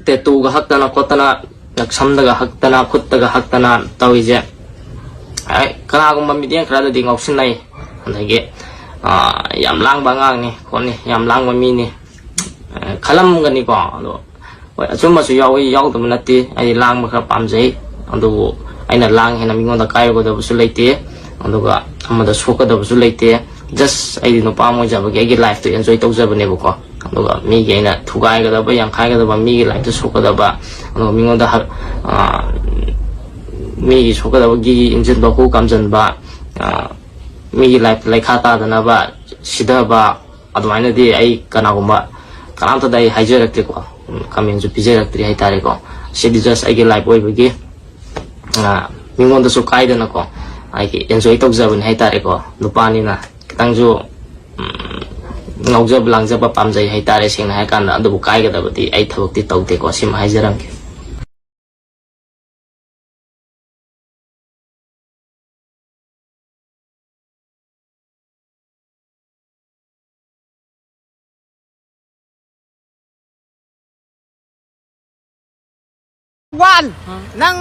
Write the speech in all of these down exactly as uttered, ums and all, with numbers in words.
ꯇꯦꯇꯨꯒ ꯍꯛꯇꯅ ꯈꯣꯠꯇꯅ, ꯁꯝꯗꯒ ꯍꯛꯇꯅ, ꯈꯨꯠꯇꯒ ꯍꯛꯇꯅ ꯇꯧꯔꯤꯁꯦ, ꯑꯩ, ꯀꯅꯥꯒꯨꯝꯕ ꯃꯤꯠꯌꯦꯡ ꯈꯔꯗꯗꯤ ꯉꯥꯎꯁꯤꯟꯅꯩ, ꯑꯗꯒꯤ, ꯑꯥ, ꯌꯥꯝ ꯂꯥꯡꯕ ꯑꯉꯥꯡꯅꯤ ꯈꯣꯠꯅꯤ, ꯌꯥꯝ ꯂꯥꯡꯕ ꯃꯤꯅꯤ, ꯑꯥ, ꯈꯜꯂꯝꯒꯅꯤꯀꯣ꯫ ꯑꯗꯣ ꯍꯣꯏ, ꯑꯆꯨꯝꯕꯁꯨ ꯌꯥꯎꯏ, ꯌꯥꯎꯗꯕ ꯅꯠꯇꯦ꯫ ꯑꯩ ꯂꯥꯡꯕ ꯈꯔ ꯄꯥꯝꯖꯩ, ꯑꯗꯨꯕꯨ ꯑꯩꯅ ꯂꯥꯡꯉꯦ ꯍꯥꯏꯅ ꯃꯤꯉꯣꯟꯗ ꯀꯥꯏꯔꯨꯒꯗꯕꯁꯨ ꯂꯩꯇꯦ, ꯑꯗꯨꯒ ꯑꯃꯗ ꯁꯣꯛꯀꯗꯕꯁꯨ ꯂꯩꯇꯦ꯫ Just ꯑꯩꯗꯤ ꯅꯨꯄꯥ ꯑꯃ ꯑꯣꯏꯖꯕꯒꯤ ꯑꯩꯒꯤ life ꯇꯣ enjoy ꯇꯧꯖꯕꯅꯦꯕꯀꯣ꯫ ꯑꯗꯨꯒ ꯃꯤꯒꯤ ꯑꯩꯅ ꯊꯨꯒꯥꯏꯒꯗꯕ, ꯌꯥꯡꯈꯥꯏꯒꯗꯕ, ꯃꯤꯒꯤ life ꯇ ꯁꯣꯛꯀꯗꯕ, ꯑꯗꯨꯒ ꯃꯤꯉꯣꯟꯗ ꯍꯛ-, ꯑꯥ, ꯃꯤꯒꯤ ꯁꯣꯛꯀꯗꯕꯒꯤ ꯏꯟꯖꯤꯟꯕ, ꯈꯨ ꯀꯥꯝꯖꯟꯕ, ꯑꯥ, ꯃꯤꯒꯤ life ꯇ ꯂꯩꯈꯥ ꯇꯥꯗꯅꯕ, ꯁꯤꯊꯕ, ꯑꯗꯨꯃꯥꯏꯅꯗꯤ ꯑꯩ ꯀꯅꯥꯒꯨꯝꯕ, ꯀꯅꯥꯝꯇꯗ ꯑꯩ ꯍꯥꯏꯖꯔꯛꯇ꯭ꯔꯤꯀꯣ꯫ ꯎꯝ, comment ꯁꯨ ꯄꯤꯖꯔꯛꯇ꯭ꯔꯤ ꯍꯥꯏꯇꯥꯔꯦꯀꯣ꯫ ꯁꯤꯗꯤ just ꯑꯩꯒꯤ life ꯑꯣꯏꯕꯒꯤ, ꯑꯥ, ꯃꯤꯉꯣꯟꯗꯁꯨ ꯀꯥꯏꯗꯅꯀꯣ, ꯑꯩꯒꯤ enjoy ꯇꯧꯖꯕꯅꯤ ꯍꯥꯏꯇꯥꯔꯦꯀꯣ꯫ ꯅꯨꯄꯥꯅꯤꯅ ꯈꯤꯇꯪꯁꯨ, ꯎꯝ, ꯉꯥꯎꯖꯕ ꯂꯥꯡꯖꯕ ꯄꯥꯝꯖꯩ ꯍꯥꯏꯇꯥꯔꯦ, ꯁꯦꯡꯅ ꯍꯥꯏꯔ ꯀꯥꯟꯗ꯫ ꯑꯗꯨꯕꯨ ꯀꯥꯏꯒꯗꯕꯗꯤ ꯑꯩ ꯊꯕꯛꯇꯤ ꯇꯧꯗꯦꯀꯣ, ꯁꯤꯃ ꯍꯥꯏꯖꯔꯝꯒꯦ꯫ One, ꯅꯪ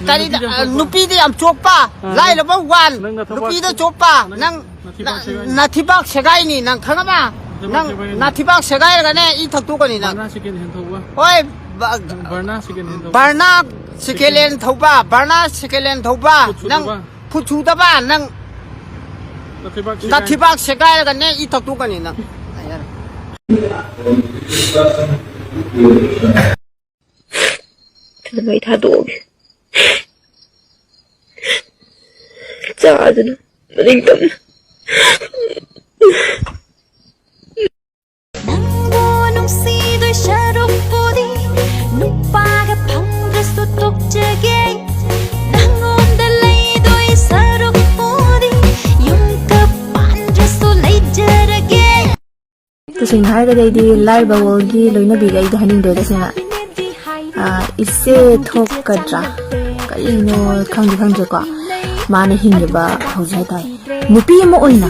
ꯀꯔꯤꯗ, ꯅꯨꯄꯤꯗ ꯌꯥꯝ ꯆꯣꯞꯄ? ꯅꯨꯄꯤꯗ ꯌꯥꯝ ꯆꯣꯞꯄ, ꯑꯥ, ꯂꯥꯏꯔꯕ one, ꯅꯪ ꯅꯊꯕꯥꯛ, ꯅꯨꯄꯤꯗ ꯆꯣꯞꯄ, ꯅꯪ ꯅꯪ ꯅꯊꯤꯕꯥꯛ ꯅ-, ꯁꯦꯒꯥꯏꯅꯤ꯫ ꯅꯊꯤꯕꯥꯛ ꯁꯦꯒꯥꯏꯅꯤ ꯅꯪ, ꯈꯪꯉꯕ? ꯅꯊꯤꯕꯥꯛ ꯅꯪ ꯁꯦꯒꯥꯏꯅꯤ꯫ ꯅꯊꯤꯕꯥꯛ ꯁꯦꯒꯥꯏꯔꯒꯅꯦ ꯏ ꯊꯛꯇꯣꯛꯀꯅꯤ ꯅꯪ꯫ ꯕꯔꯅꯥ second hand ꯊꯧꯕ꯫ ꯍꯣꯏ, ꯕ-, ꯕꯔꯅꯥ second hand ꯊꯧꯕ꯫ ꯕꯔꯅꯥ second hand ꯊꯧꯕ, ꯕꯔꯅꯥ second hand ꯊꯧꯕ, ꯈꯨꯠ ꯅꯪ ꯁꯨꯗꯕ꯫ ꯈꯨꯠ ꯁꯨꯗꯕ, ꯅꯪ ꯅꯊꯤꯕꯥꯛ ꯁꯦꯒꯥꯏꯅꯤ꯫ ꯅꯊꯤꯕꯥꯛ ꯁꯦꯒꯥꯏꯔꯒꯅꯦ ꯏ ꯊꯛꯇꯣꯛꯀꯅꯤ ꯅꯪ꯫ ꯌꯥꯔꯦ꯫ ꯃꯩ ꯊꯥꯗꯣꯛꯑꯒꯦ꯫ ꯆꯥꯗꯅ ꯃꯅꯤꯡ ꯇꯝꯅ꯫ ꯅꯪꯕꯨ ꯅꯨꯡꯁꯤꯗꯣꯏ ꯁꯔꯨꯛꯄꯨꯗꯤ ꯅꯨꯄꯥꯒ ꯐꯪꯗ꯭ꯔꯁꯨ ꯇꯣꯛꯆꯒꯦ꯫ ꯅꯪꯉꯣꯟꯗ ꯂꯩꯗꯣꯏ ꯁꯔꯨꯛꯄꯨꯗꯤ ꯌꯨꯝꯒ ꯄꯥꯟꯗ꯭ꯔꯁꯨ ꯂꯩꯖꯔꯒꯦ꯫ ꯇꯁꯦꯡꯅ ꯍꯥꯏꯔꯒꯗꯤ ꯑꯩꯗꯤ ꯂꯥꯏꯔꯕ world ꯀꯤ ꯂꯣꯏꯅꯕꯤꯒ ꯑꯩꯗꯤ ꯍꯥꯏꯅꯤꯡꯗ꯭ꯔꯦ ꯇꯁꯦꯡꯅ꯫ ꯑꯥ, ꯏꯆꯦ ꯊꯣꯛꯀꯗ꯭ꯔꯥ? ꯀꯔꯤꯅꯣ ꯈꯪꯗꯤ ꯈꯪꯗ꯭ꯔꯦꯀꯣ꯫ ꯃꯥꯅ ꯍꯤꯡꯉꯤꯕ ꯍꯧꯖꯤꯛ ꯍꯥꯏꯇꯥꯔꯦ꯫ ꯅꯨꯄꯤ ꯑꯃ ꯑꯣꯏꯅ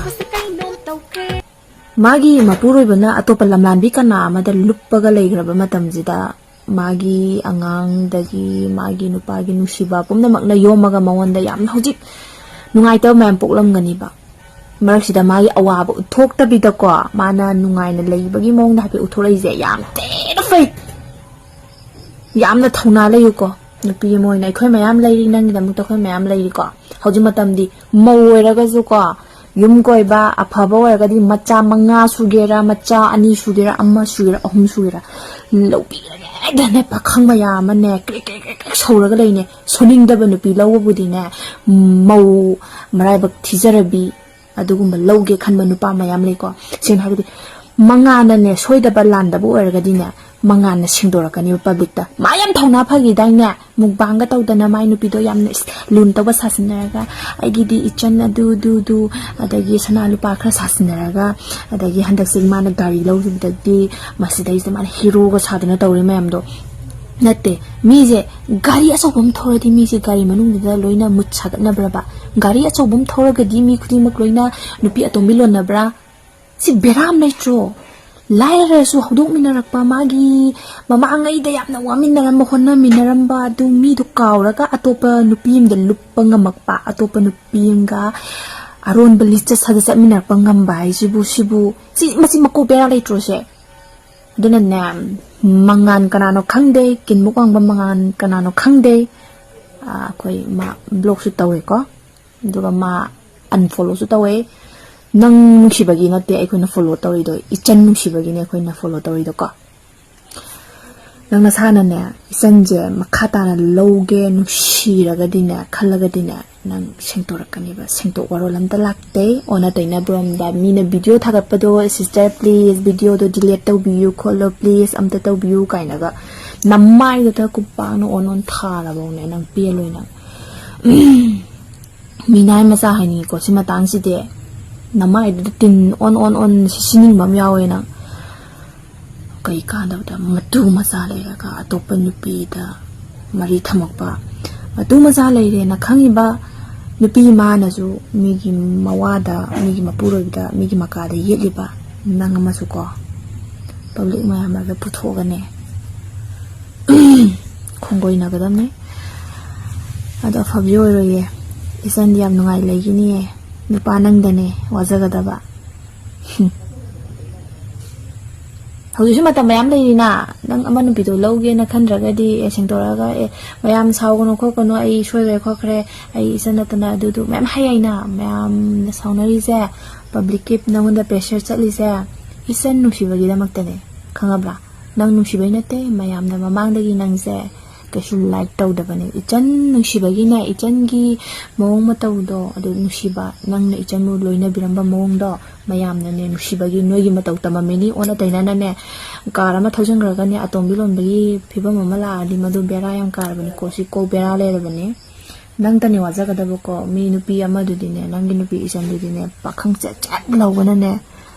ꯃꯥꯒꯤ ꯃꯄꯨꯔꯣꯏꯕꯅ ꯑꯇꯣꯞꯄ ꯂꯝꯂꯥꯟꯕꯤ ꯀꯅꯥ ꯑꯃꯗ ꯂꯨꯞꯄꯒ ꯂꯩꯈ꯭ꯔꯕ ꯃꯇꯝꯁꯤꯗ ꯃꯥꯒꯤ ꯑꯉꯥꯡꯗꯒꯤ ꯃꯥꯒꯤ ꯅꯨꯄꯥꯒꯤ ꯅꯨꯡꯁꯤꯕ ꯄꯨꯝꯅꯃꯛꯅ ꯌꯣꯝꯃꯒ ꯃꯉꯣꯟꯗ ꯌꯥꯝꯅ ꯍꯧꯖꯤꯛ ꯅꯨꯡꯉꯥꯏꯇꯕ ꯃꯌꯥꯝ ꯄꯣꯛꯂꯝꯒꯅꯤꯕ꯫ ꯃꯔꯛꯁꯤꯗ ꯃꯥꯒꯤ ꯑꯋꯥꯕ ꯎꯠꯊꯣꯛꯇꯕꯤꯗꯀꯣ, ꯃꯥꯅ ꯅꯨꯡꯉꯥꯏꯅ ꯂꯩꯕꯒꯤ ꯃꯑꯣꯡꯗ ꯍꯥꯏꯐꯦꯠ ꯎꯠꯊꯣꯔꯛꯏꯁꯦ ꯌꯥꯝ ꯊꯤꯅ ꯐꯩ꯫ ꯌꯥꯝꯅ ꯊꯧꯅꯥ ꯂꯩꯌꯨꯀꯣ꯫ ꯅꯨꯄꯤ ꯑꯃ ꯑꯣꯏꯅ ꯑꯩꯈꯣꯏ ꯃꯌꯥꯝ ꯂꯩꯔꯤ, ꯅꯪꯒꯤꯗꯃꯛꯇ ꯑꯩꯈꯣꯏ ꯃꯌꯥꯝ ꯂꯩꯔꯤꯀꯣ꯫ ꯍꯧꯖꯤꯛ ꯃꯇꯝꯗꯤ ꯃꯧ ꯑꯣꯏꯔꯒꯁꯨꯀꯣ, ꯌꯨꯝ ꯀꯣꯏꯕ ꯑꯐꯕ ꯑꯣꯏꯔꯒꯗꯤ ꯃꯆꯥ ꯃꯉꯥ ꯁꯨꯒꯦꯔꯥ, ꯃꯆꯥ ꯑꯅꯤ ꯁꯨꯒꯦꯔꯥ, ꯑꯃ ꯁꯨꯒꯦꯔꯥ, ꯑꯍꯨꯝ ꯁꯨꯒꯦꯔꯥ, ꯂꯧꯕꯤꯔꯒꯦꯗꯅꯦ ꯄꯥꯈꯪ ꯃꯌꯥꯝ ꯑꯃꯅꯦ ꯀ꯭ꯔꯤꯛ ꯀ꯭ꯔꯤꯛ ꯀ꯭ꯔꯤꯛ ꯀ꯭ꯔꯤꯛ ꯁꯧꯔꯒ ꯂꯩꯅꯦ꯫ ꯁꯣꯟꯅꯤꯡꯗꯕ ꯅꯨꯄꯤ ꯂꯧꯕꯕꯨꯗꯤꯅꯦ, ꯃꯧ ꯃꯔꯥꯏꯕꯛ ꯊꯤꯖꯔꯕꯤ ꯑꯗꯨꯒꯨꯝꯕ ꯂꯧꯒꯦ ꯈꯟꯕ ꯅꯨꯄꯥ ꯃꯌꯥꯝ ꯂꯩꯀꯣ꯫ ꯁꯦꯡꯅ ꯍꯥꯏꯔꯒꯗꯤ ꯃꯉꯥꯅꯅꯦ ꯁꯣꯏꯗꯕ ꯂꯥꯟꯗꯕ ꯑꯣꯏꯔꯒꯗꯤꯅꯦ, ꯃꯉꯥꯅ ꯁꯦꯡꯗꯣꯔꯛꯀꯅꯦꯕ ꯄꯕ꯭ꯂꯤꯛꯇ꯫ ꯃꯥ ꯌꯥꯝ ꯊꯧꯅꯥ ꯐꯈꯤꯗꯥꯏꯅꯦ, ꯃꯨꯛꯕꯥꯡꯒ ꯇꯧꯗꯅ ꯃꯥꯏ ꯅꯨꯄꯤꯗꯣ ꯌꯥꯝꯅ ꯏꯁ, ꯂꯨꯅ ꯇꯧꯕ ꯁꯥꯁꯤꯟꯅꯔꯒ, ꯑꯩꯒꯤꯗꯤ ꯏꯆꯟ ꯑꯗꯨ ꯗꯨ ꯗꯨ, ꯑꯗꯒꯤ ꯁꯅꯥ ꯂꯨꯄꯥ ꯈꯔ ꯁꯥꯁꯤꯟꯅꯔꯒ, ꯑꯗꯒꯤ ꯍꯟꯗꯛꯁꯤ ꯃꯥꯅ ꯒꯥꯔꯤ ꯂꯧꯈꯤꯕꯗꯒꯤ ꯃꯁꯤꯗꯩꯁꯤꯗ ꯃꯥꯅ ꯍꯤꯔꯣꯒ ꯁꯥꯗꯅ ꯇꯧꯔꯤ ꯃꯌꯥꯝꯗꯣ꯫ ꯅꯠꯇꯦ, ꯃꯤꯁꯦ ꯒꯥꯔꯤ ꯑꯆꯧꯕ ꯑꯃ ꯊꯧꯔꯗꯤ ꯃꯤꯁꯦ ꯒꯥꯔꯤ ꯃꯅꯨꯡꯗꯨꯗ ꯂꯣꯏꯅ ꯃꯨꯠ ꯁꯥꯒꯠꯅꯕ꯭ꯔꯕ? ꯒꯥꯔꯤ ꯑꯆꯧꯕ ꯑꯃ ꯊꯧꯔꯒꯗꯤ ꯃꯤ ꯈꯨꯗꯤꯡꯃꯛ ꯂꯣꯏꯅ ꯅꯨꯄꯤ ꯑꯇꯣꯝꯕꯤ ꯂꯣꯟꯅꯕ꯭ꯔꯥ? ꯁꯤ ꯕꯦꯔꯥ ꯑꯃ ꯂꯩꯇ꯭ꯔꯣ? ꯂꯥꯏꯔꯔꯁꯨ ꯍꯧꯗꯣꯛꯃꯤꯟꯅꯔꯛꯄ, ꯃꯥꯒꯤ ꯃꯃꯥꯡꯉꯩꯗ ꯌꯥꯝꯅ ꯋꯥꯃꯤꯟꯅꯔꯝꯕ, ꯍꯣꯠꯅꯃꯤꯟꯅꯔꯝꯕ ꯑꯗꯨ ꯃꯤꯗꯣ ꯀꯥꯎꯔꯒ ꯑꯇꯣꯞꯄ ꯅꯨꯄꯤ ꯑꯃꯗ ꯂꯨꯞꯄ ꯉꯝꯃꯛꯄ, ꯑꯇꯣꯞꯄ ꯅꯨꯄꯤ ꯑꯃꯒ ꯑꯔꯣꯟꯕ ꯂꯤꯆꯠ ꯁꯥꯖꯠ ꯆꯠꯃꯤꯟꯅꯔꯛꯄ ꯉꯝꯕ ꯍꯥꯏꯁꯤꯕꯨ, ꯁꯤꯕꯨ, ꯁꯤ, ꯃꯁꯤ ꯃꯀꯣꯛ ꯕꯦꯔꯥ ꯂꯩꯇ꯭ꯔꯣ ꯁꯦ? ꯑꯗꯨꯅꯅꯦ, ꯃꯉꯥꯟ ꯀꯅꯥꯅꯣ ꯈꯪꯗꯦ, ꯀꯤꯟꯃꯨꯛ ꯋꯥꯡꯕ ꯃꯉꯥꯟ ꯀꯅꯥꯅꯣ ꯈꯪꯗꯦ, ꯑꯥ, ꯑꯩꯈꯣꯏ ꯃꯥ ꯕ꯭ꯂꯣꯛꯁꯨ ꯇꯧꯋꯦꯀꯣ, ꯑꯗꯨꯒ ꯃꯥ ꯑꯟꯐꯣꯂꯣꯁꯨ ꯇꯧꯋꯦ꯫ ꯅꯪ ꯅꯨꯡꯁꯤꯕꯒꯤ ꯅꯠꯇꯦ ꯑꯩꯈꯣꯏꯅ ꯐꯣꯂꯣ ꯇꯧꯔꯤꯗꯣ, ꯏꯆꯟ ꯅꯨꯡꯁꯤꯕꯒꯤꯅꯦ ꯑꯩꯈꯣꯏꯅ ꯐꯣꯂꯣ ꯇꯧꯔꯤꯗꯣꯀꯣ꯫ ꯅꯪ ꯅꯁꯥꯅꯅꯦ, ꯏꯆꯟꯁꯦ ꯃꯈꯥ ꯇꯥꯅ ꯂꯧꯒꯦ ꯅꯨꯡꯁꯤꯔꯒꯗꯤꯅꯦ, ꯈꯜꯂꯒꯗꯤꯅꯦ, ꯅꯪ ꯁꯦꯡꯇꯣꯔꯛꯀꯅꯦꯕ꯫ ꯁꯦꯡꯇꯣꯛ ꯋꯥꯔꯣꯜ ꯑꯝꯇ ꯂꯥꯛꯇꯦ꯫ ꯑꯣꯟꯅ ꯇꯩꯅꯕꯔꯣꯝꯗ ꯃꯤꯅ ꯚꯤꯗꯤꯑꯣ ꯊꯥꯒꯠꯄꯗꯣ, "ꯁꯤꯁꯇꯔ, ꯄ꯭ꯂꯤꯖ, ꯚꯤꯗꯤꯑꯣꯗꯣ ꯗꯤꯂꯦꯠ ꯇꯧꯕꯤꯌꯨ ꯈꯣꯠꯂꯣ, ꯄ꯭ꯂꯤꯖ, ꯑꯝꯇ ꯇꯧꯕꯤꯌꯨ" ꯀꯥꯏꯅꯒ ꯅꯃꯥꯏꯗꯨꯗ ꯈꯨꯄꯥꯛꯅ ꯑꯣꯟ ꯑꯣꯟ ꯊꯥꯔꯕꯧꯅꯦ, ꯅꯪ ꯄꯦꯜꯂꯣꯏ ꯅꯪ꯫ ꯃꯤꯅꯥꯏ ꯃꯆꯥ ꯍꯥꯏꯅꯤꯡꯉꯤꯀꯣ ꯁꯤ ꯃꯇꯥꯡꯁꯤꯗꯤ꯫ ꯅꯃꯥꯏꯗꯨꯗ ꯇꯤꯟ ꯑꯣꯟ ꯑꯣꯟ ꯑꯣꯟ ꯁꯤꯅꯤꯡꯕ ꯑꯃ ꯌꯥꯎꯋꯦ ꯅꯪ꯫ ꯀꯩ ꯀꯥꯟꯗꯕꯗ ꯃꯇꯨ ꯃꯆꯥ ꯂꯩꯔꯒ ꯑꯇꯣꯞꯄ ꯅꯨꯄꯤꯗ ꯃꯔꯤ ꯊꯝꯃꯛꯄ? ꯃꯇꯨ ꯃꯆꯥ ꯂꯩꯔꯦꯅ ꯈꯪꯉꯤꯕ ꯅꯨꯄꯤ ꯃꯥꯅꯁꯨ ꯃꯤꯒꯤ ꯃꯋꯥꯗ, ꯃꯤꯒꯤ ꯃꯄꯨꯔꯣꯏꯕꯗ, ꯃꯤꯒꯤ ꯃꯀꯥꯗ ꯌꯦꯠꯂꯤꯕ ꯅꯪ ꯑꯃꯁꯨ ꯀꯣ, ꯄꯕ꯭ꯂꯤꯛ ꯃꯌꯥꯝ ꯃꯔꯛꯇ ꯄꯨꯊꯣꯛꯑꯒꯅꯦ, ꯈꯣꯡꯒꯣꯏꯅꯒꯗꯕꯅꯤ꯫ ꯑꯗꯣ ꯑꯐꯕꯗꯤ ꯑꯣꯏꯔꯣꯏꯌꯦ꯫ ꯏꯆꯟꯗꯤ ꯌꯥꯝ ꯅꯨꯡꯉꯥꯏ ꯂꯩꯒꯤꯅꯤꯌꯦ꯫ ꯅꯨꯄꯥ ꯅꯪꯗꯅꯦ ꯋꯥꯖꯒꯗꯕ꯫ ꯍꯧꯖꯤꯛꯁꯨ ꯃꯇꯝ ꯃꯌꯥꯝ ꯂꯩꯔꯤꯅ꯫ ꯅꯪ ꯑꯃ ꯅꯨꯄꯤꯗꯣ ꯂꯧꯒꯦꯅ ꯈꯟꯗ꯭ꯔꯒꯗꯤ, ꯑꯦ, ꯁꯦꯡꯗꯣꯔꯛꯑꯒ, "ꯑꯦ, ꯃꯌꯥꯝ ꯁꯥꯎꯒꯅꯨ ꯈꯣꯠꯀꯅꯨ, ꯑꯩ ꯁꯣꯏꯈ꯭ꯔꯦ ꯈꯣꯠꯈ꯭ꯔꯦ, ꯑꯩ ꯏꯆꯟ ꯅꯠꯇꯅ ꯑꯗꯨꯗꯨ" ꯃꯌꯥꯝ ꯍꯥꯏ ꯍꯥꯏꯅ꯫ ꯃꯌꯥꯝꯅ ꯁꯥꯎꯅꯔꯤꯁꯦ, ꯄꯕ꯭ꯂꯤꯛꯀꯤ ꯅꯪꯉꯣꯟꯗ ꯄ꯭ꯔꯦꯁꯔ ꯆꯠꯂꯤꯁꯦ, ꯏꯆꯟ ꯅꯨꯡꯁꯤꯕꯒꯤꯗꯃꯛꯇꯅꯦ, ꯈꯪꯉꯕ꯭ꯔꯥ? ꯅꯪ ꯅꯨꯡꯁꯤꯕꯩ ꯅꯠꯇꯦ, ꯃꯌꯥꯝꯅ ꯃꯃꯥꯡꯗꯒꯤ ꯅꯪꯁꯦ ꯀꯩꯁꯨ ꯂꯥꯏꯛ ꯇꯧꯗꯕꯅꯦ꯫ ꯏꯆꯟ ꯅꯨꯡꯁꯤꯕꯒꯤꯅꯦ, ꯏꯆꯟꯒꯤ ꯃꯑꯣꯡ ꯃꯇꯧꯗꯣ, ꯑꯗꯨ ꯅꯨꯡꯁꯤꯕ, ꯅꯪꯅ ꯏꯆꯟꯕꯨ ꯂꯣꯏꯅꯕꯤꯔꯝꯕ ꯃꯑꯣꯡꯗꯣ, ꯃꯌꯥꯝꯅꯅꯦ ꯅꯨꯡꯁꯤꯕꯒꯤ ꯅꯣꯏꯒꯤ ꯃꯇꯧ ꯇꯝꯃꯝꯃꯤꯅꯤ꯫ ꯑꯣꯟꯅ ꯇꯩꯅꯅꯅꯦ, ꯀꯥꯔ ꯑꯃ ꯊꯧꯖꯤꯟꯈ꯭ꯔꯒꯅꯦ, ꯑꯇꯣꯝꯕꯤ ꯂꯣꯟꯕꯒꯤ ꯐꯤꯕꯝ ꯑꯃ ꯂꯥꯛꯑꯗꯤ ꯃꯗꯨ ꯕꯦꯔꯥ ꯌꯥꯝ ꯀꯥꯔꯕꯅꯤꯀꯣ꯫ ꯁꯤ ꯀꯣꯛ ꯕꯦꯔꯥ ꯂꯩꯔꯕꯅꯤ꯫ ꯅꯪꯇꯅꯦ ꯋꯥꯖꯒꯗꯕꯀꯣ꯫ ꯃꯤ ꯅꯨꯄꯤ ꯑꯃꯗꯨꯗꯤꯅꯦ, ꯅꯪꯒꯤ ꯅꯨꯄꯤ ꯏꯆꯟꯗꯨꯗꯤꯅꯦ, ꯄꯥꯈꯪ ꯆꯦꯠ ꯆꯦꯠ ꯂꯧꯕꯅꯅꯦ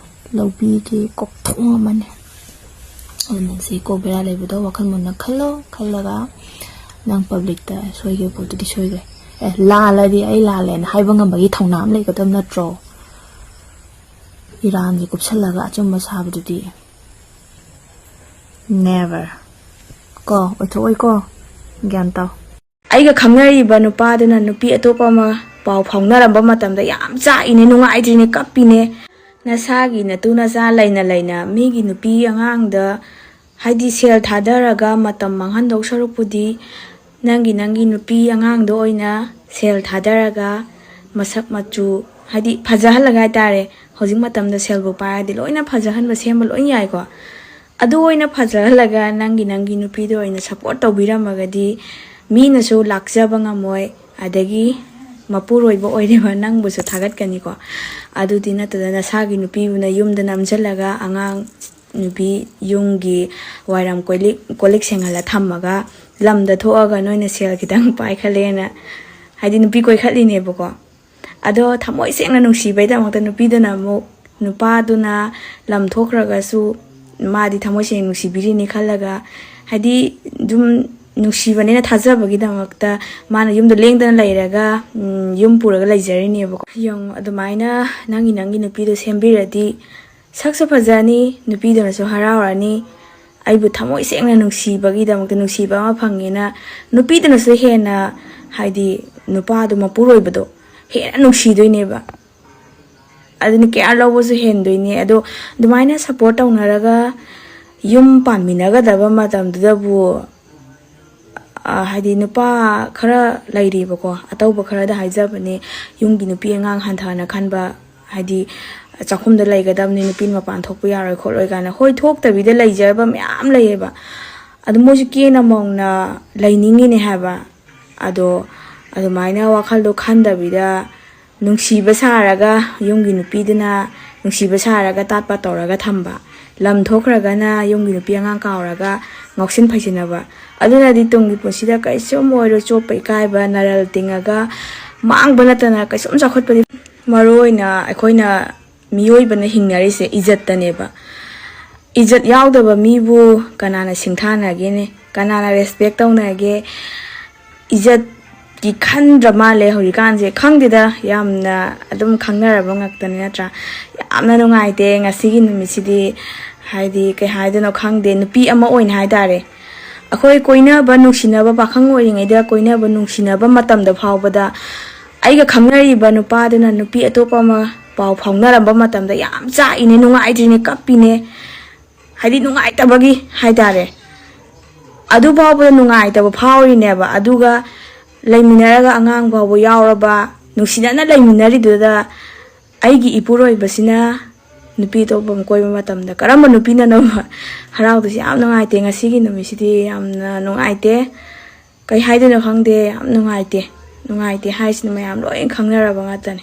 ꯂꯧꯕꯤꯒꯦ, ꯀꯣꯛꯊꯣꯡ ꯑꯃꯅꯦ꯫ ꯑꯗꯨ ꯅꯪꯁꯤ ꯀꯣꯛ ꯕꯦꯔꯥ ꯂꯩꯕꯗꯣ ꯋꯥꯈꯜ ꯃꯨꯟꯅ ꯈꯜꯂꯣ꯫ ꯈꯜꯂꯒ ꯅꯪ ꯄꯕ꯭ꯂꯤꯛꯇ ꯁꯣꯏꯈꯤꯕ ꯄꯣꯠꯇꯨꯗꯤ ꯁꯣꯏꯈ꯭ꯔꯦ꯫ ꯑꯦ, ꯂꯥꯜꯂꯗꯤ ꯑꯩ ꯂꯥꯜꯂꯦꯅ ꯍꯥꯏꯕ ꯉꯝꯕꯒꯤ ꯊꯧꯅꯥ ꯑꯃ ꯂꯩꯒꯗꯕ ꯅꯠꯇ꯭ꯔꯣ? ꯏꯔꯥꯟꯒꯤ ꯀꯨꯞꯁꯜꯂꯒ ꯑꯆꯨꯝꯕ ꯁꯥꯕꯗꯨꯗꯤ never꯫ ꯀꯣ, ꯑꯣꯏꯊꯣꯛꯑꯣꯏꯀꯣ꯫ ꯒ꯭ꯌꯥꯟ ꯇꯥꯎ꯫ ꯑꯩꯒ ꯈꯪꯅꯔꯤꯕ ꯅꯨꯄꯥꯗꯨꯅ ꯅꯨꯄꯤ ꯑꯇꯣꯞꯄ ꯑꯃ ꯄꯥꯎ ꯐꯥꯎꯅꯔꯝꯕ ꯃꯇꯝꯗ ꯌꯥꯝ ꯆꯥꯛꯏꯅꯦ, ꯅꯨꯡꯉꯥꯏꯇ꯭ꯔꯤꯅꯦ, ꯀꯞꯄꯤꯅꯦ꯫ ꯅꯁꯥꯒꯤ ꯅꯇꯨ ꯅꯆꯥ ꯂꯩꯅ ꯂꯩꯅ ꯃꯤꯒꯤ ꯅꯨꯄꯤ ꯑꯉꯥꯡꯗ, ꯍꯥꯏꯗꯤ, ꯁꯦꯜ ꯊꯥꯗꯔꯒ ꯃꯇꯝ ꯃꯥꯡꯍꯟꯗꯧ ꯁꯔꯨꯛꯄꯨꯗꯤ, ꯅꯪꯒꯤ, ꯅꯪꯒꯤ ꯅꯨꯄꯤ ꯑꯉꯥꯡꯗ ꯑꯣꯏꯅ ꯁꯦꯜ ꯊꯥꯗꯔꯒ ꯃꯁꯛ ꯃꯆꯨ, ꯍꯥꯏꯗꯤ, ꯐꯖꯍꯜꯂꯒ ꯍꯥꯏꯇꯥꯔꯦ꯫ ꯍꯧꯖꯤꯛ ꯃꯇꯝꯗ ꯁꯦꯜꯕꯨ ꯄꯥꯏꯔꯗꯤ ꯂꯣꯏꯅ ꯐꯖꯍꯟꯕ ꯁꯦꯝꯕ ꯂꯣꯏ ꯌꯥꯏꯀꯣ꯫ ꯑꯗꯨ ꯑꯣꯏꯅ ꯐꯖꯍꯜꯂꯒ ꯅꯪꯒꯤ, ꯅꯪꯒꯤ ꯅꯨꯄꯤꯗ ꯑꯣꯏꯅ ꯁꯞꯄꯣꯔꯠ ꯇꯧꯕꯤꯔꯝꯃꯒꯗꯤ ꯃꯤꯅꯁꯨ ꯂꯥꯛꯆꯕ ꯉꯝꯃꯣꯏ, ꯑꯗꯒꯤ ꯃꯄꯨꯔꯣꯏꯕ ꯑꯣꯏꯔꯤꯕ ꯅꯪꯕꯨꯁꯨ ꯊꯥꯒꯠꯀꯅꯤꯀꯣ꯫ ꯑꯗꯨꯗꯤ ꯅꯠꯇꯗꯅ ꯅꯁꯥꯒꯤ ꯅꯨꯄꯤꯕꯨꯅ ꯌꯨꯝꯗ ꯅꯝꯁꯤꯜꯂꯒ ꯑꯉꯥꯡ ꯅꯨꯄꯤ ꯌꯨꯝꯒꯤ ꯋꯥꯏꯔꯝ ꯀꯣꯏꯂꯤꯛ, ꯀꯣꯜꯂꯤꯛ ꯁꯦꯡꯍꯜꯂ ꯊꯝꯃꯒ ꯂꯝꯗ ꯊꯣꯛꯑꯒ ꯅꯣꯏꯅ ꯁꯦꯜ ꯈꯤꯇꯪ ꯄꯥꯏꯈꯠꯂꯦꯅ, ꯍꯥꯏꯗꯤ ꯅꯨꯄꯤ ꯀꯣꯏꯈꯠꯂꯤꯅꯦꯕꯀꯣ꯫ ꯑꯗꯣ ꯊꯃꯣꯏ ꯁꯦꯡꯅ ꯅꯨꯡꯁꯤꯕꯩꯗꯃꯛꯇ ꯅꯨꯄꯤꯗꯨꯅ ꯑꯃꯨꯛ, ꯅꯨꯄꯥꯗꯨꯅ ꯂꯝ ꯊꯣꯛꯈ꯭ꯔꯒꯁꯨ ꯃꯥꯗꯤ ꯊꯃꯣꯏ ꯁꯦꯡꯅ ꯅꯨꯡꯁꯤꯕꯤꯔꯤꯅꯤ ꯈꯜꯂꯒ, ꯍꯥꯏꯗꯤ ꯑꯗꯨꯝ ꯅꯨꯡꯁꯤꯕꯅꯦꯅ ꯊꯥꯖꯕꯒꯤꯗꯃꯛꯇ ꯃꯥꯅ ꯌꯨꯝꯗ ꯂꯦꯡꯗꯅ ꯂꯩꯔꯒ, ꯎꯝ, ꯌꯨꯝ ꯄꯨꯔꯒ ꯂꯩꯖꯔꯤꯅꯦꯕꯀꯣ꯫ ꯌꯦꯡꯉꯣ, ꯑꯗꯨꯃꯥꯏꯅ ꯅꯪꯒꯤ, ꯅꯪꯒꯤ ꯅꯨꯄꯤꯗꯣ ꯁꯦꯝꯕꯤꯔꯗꯤ ꯁꯛꯁꯨ ꯐꯖꯅꯤ, ꯅꯨꯄꯤꯗꯨꯅꯁꯨ ꯍꯔꯥꯎꯔꯅꯤ꯫ ꯑꯩꯕꯨ ꯊꯃꯣꯏ ꯁꯦꯡꯅ ꯅꯨꯡꯁꯤꯕꯒꯤꯗꯃꯛꯇ ꯅꯨꯡꯁꯤꯕ ꯑꯃ ꯐꯪꯉꯦꯅ ꯅꯨꯄꯤꯗꯨꯅꯁꯨ ꯍꯦꯟꯅ, ꯍꯥꯏꯗꯤ, ꯅꯨꯄꯥꯗꯣ, ꯃꯄꯨꯔꯣꯏꯕꯗꯣ ꯍꯦꯟꯅ ꯅꯨꯡꯁꯤꯗꯣꯏꯅꯦꯕ꯫ ꯑꯗꯨꯅ ꯀꯦꯌꯔ ꯂꯧꯕꯁꯨ ꯍꯦꯟꯗꯣꯏꯅꯦ꯫ ꯑꯗꯣ ꯑꯗꯨꯃꯥꯏꯅ ꯁꯞꯄꯣꯔꯠ ꯇꯧꯅꯔꯒ ꯌꯨꯝ ꯄꯥꯟꯃꯤꯟꯅꯒꯗꯕ ꯃꯇꯝꯗꯨꯗꯕꯨ, ꯑ, ꯍꯥꯏꯗꯤ, ꯅꯨꯄꯥ ꯈꯔ ꯂꯩꯔꯤꯕꯀꯣ, ꯑꯇꯧꯕ ꯈꯔꯗ ꯍꯥꯏꯖꯕꯅꯦ, ꯌꯨꯝꯒꯤ ꯅꯨꯄꯤ ꯑꯉꯥꯡ ꯍꯟꯊꯅ ꯈꯟꯕ, ꯍꯥꯏꯗꯤ, ꯆꯥꯛꯈꯨꯝꯗ ꯂꯩꯒꯗꯕꯅꯤ, ꯅꯨꯄꯤꯅ ꯃꯄꯥꯟ ꯊꯣꯛꯄ ꯌꯥꯔꯣꯏ ꯈꯣꯠꯂꯣꯏ ꯀꯥꯏꯅ꯫ ꯍꯣꯏ, ꯊꯣꯛꯇꯕꯤꯗ ꯂꯩꯖꯔꯕ ꯃꯌꯥꯝ ꯂꯩꯌꯦꯕ꯫ ꯑꯗꯨ ꯃꯣꯏꯁꯨ ꯀꯦꯅ ꯃꯧꯅ ꯂꯩꯅꯤꯡꯉꯤꯅꯦ ꯍꯥꯏꯕ꯫ ꯑꯗꯣ ꯑꯗꯨꯃꯥꯏꯅ ꯋꯥꯈꯜꯗꯣ ꯈꯟꯗꯕꯤꯗ, ꯅꯨꯡꯁꯤꯕ ꯁꯥꯔꯒ ꯌꯨꯝꯒꯤ ꯅꯨꯄꯤꯗꯨꯅ, ꯅꯨꯡꯁꯤꯕ ꯁꯥꯔꯒ ꯇꯥꯠꯄ ꯇꯧꯔꯒ ꯊꯝꯕ, ꯂꯝ ꯊꯣꯛꯈ꯭ꯔꯒꯅ ꯌꯨꯝꯒꯤ ꯅꯨꯄꯤ ꯑꯉꯥꯡ ꯀꯥꯎꯔꯒ ꯉꯥꯎꯁꯤꯟ ꯐꯩꯖꯤꯟꯅꯕ, ꯑꯗꯨꯅꯗꯤ ꯇꯨꯡꯒꯤ ꯄꯨꯟꯁꯤꯗ ꯀꯩꯁꯨꯝ ꯑꯣꯏꯔꯣꯏ꯫ ꯆꯣꯞꯄ ꯏꯀꯥꯏꯕ ꯅꯔꯜ ꯇꯤꯡꯉꯒ ꯃꯥꯡꯕ ꯅꯠꯇꯅ ꯀꯩꯁꯨꯝ ꯆꯥꯎꯈꯠꯄꯗꯤ꯫ ꯃꯔꯨ ꯑꯣꯏꯅ ꯑꯩꯈꯣꯏꯅ ꯃꯤꯑꯣꯏꯕꯅ ꯍꯤꯡꯅꯔꯤꯁꯦ ꯏꯖꯠꯇꯅꯦꯕ꯫ ꯏꯖꯠ ꯌꯥꯎꯗꯕ ꯃꯤꯕꯨ ꯀꯅꯥꯅ ꯁꯤꯡꯊꯥꯅꯒꯦꯅꯦ? ꯀꯅꯥꯅ ꯔꯦꯁꯄꯦꯛ ꯇꯧꯅꯒꯦ? ꯏꯖꯠꯀꯤ ꯈꯟꯗ꯭ꯔ ꯃꯥꯜꯂꯦ ꯍꯧꯖꯤꯛꯀꯥꯟꯁꯦ꯫ ꯈꯪꯗꯦꯗ, ꯌꯥꯝꯅ ꯑꯗꯨꯝ ꯈꯪꯅꯔꯕ ꯉꯥꯛꯇꯅꯤ, ꯅꯠꯇ꯭ꯔꯥ? ꯌꯥꯝꯅ ꯅꯨꯡꯉꯥꯏꯇꯦ ꯉꯁꯤꯒꯤ ꯅꯨꯃꯤꯠꯁꯤꯗꯤ꯫ ꯍꯥꯏꯗꯤ, ꯀꯩ ꯍꯥꯏꯗꯣꯏꯅꯣ ꯈꯪꯗꯦ, ꯅꯨꯄꯤ ꯑꯃ ꯑꯣꯏꯅ ꯍꯥꯏꯇꯥꯔꯦ꯫ ꯑꯩꯈꯣꯏ ꯀꯣꯏꯅꯕ ꯅꯨꯡꯁꯤꯅꯕ, ꯄꯥꯈꯪ ꯑꯣꯏꯔꯤꯉꯩꯗ ꯀꯣꯏꯅꯕ ꯅꯨꯡꯁꯤꯅꯕ ꯃꯇꯝꯗ ꯐꯥꯎꯕꯗ, ꯑꯩꯒ ꯈꯪꯅꯔꯤꯕ ꯅꯨꯄꯥꯗꯨꯅ ꯅꯨꯄꯤ ꯑꯇꯣꯞꯄ ꯑꯃ ꯄꯥꯎ ꯐꯥꯎꯅꯔꯝꯕ ꯃꯇꯝꯗ ꯌꯥꯝ ꯆꯥꯛꯏꯅꯦ, ꯅꯨꯡꯉꯥꯏꯇ꯭ꯔꯤꯅꯦ, ꯀꯞꯄꯤꯅꯦ꯫ ꯍꯥꯏꯗꯤ, ꯅꯨꯡꯉꯥꯏꯇꯕꯒꯤ ꯍꯥꯏꯇꯥꯔꯦ꯫ ꯑꯗꯨ ꯐꯥꯎꯕꯗ ꯅꯨꯡꯉꯥꯏꯇꯕ ꯐꯥꯎꯔꯤꯅꯦꯕ꯫ ꯑꯗꯨꯒ ꯂꯩꯃꯤꯟꯅꯔꯒ ꯑꯉꯥꯡ ꯐꯥꯎꯕ ꯌꯥꯎꯔꯕ, ꯅꯨꯡꯁꯤꯅꯅ ꯂꯩꯃꯤꯟꯅꯔꯤꯗꯨꯗ ꯑꯩꯒꯤ ꯏꯄꯨꯔꯣꯏꯕꯁꯤꯅ ꯅꯨꯄꯤ ꯑꯇꯣꯞꯄ ꯑꯃ ꯀꯣꯏꯕ ꯃꯇꯝꯗ ꯀꯔꯝꯕ ꯅꯨꯄꯤꯅꯅꯣꯕ ꯍꯔꯥꯎꯗꯣꯏꯁꯦ? ꯌꯥꯝ ꯅꯨꯡꯉꯥꯏꯇꯦ, ꯉꯁꯤꯒꯤ ꯅꯨꯃꯤꯠꯁꯤꯗꯤ ꯌꯥꯝꯅ ꯅꯨꯡꯉꯥꯏꯇꯦ꯫ ꯀꯩ ꯍꯥꯏꯗꯣꯏꯅꯣ ꯈꯪꯗꯦ, ꯌꯥꯝ ꯅꯨꯡꯉꯥꯏꯇꯦ꯫ ꯅꯨꯡꯉꯥꯏꯇꯦ ꯍꯥꯏꯁꯤꯅ ꯃꯌꯥꯝ ꯂꯣꯏ ꯈꯪꯅꯔꯕ ꯉꯥꯛꯇꯅꯦ꯫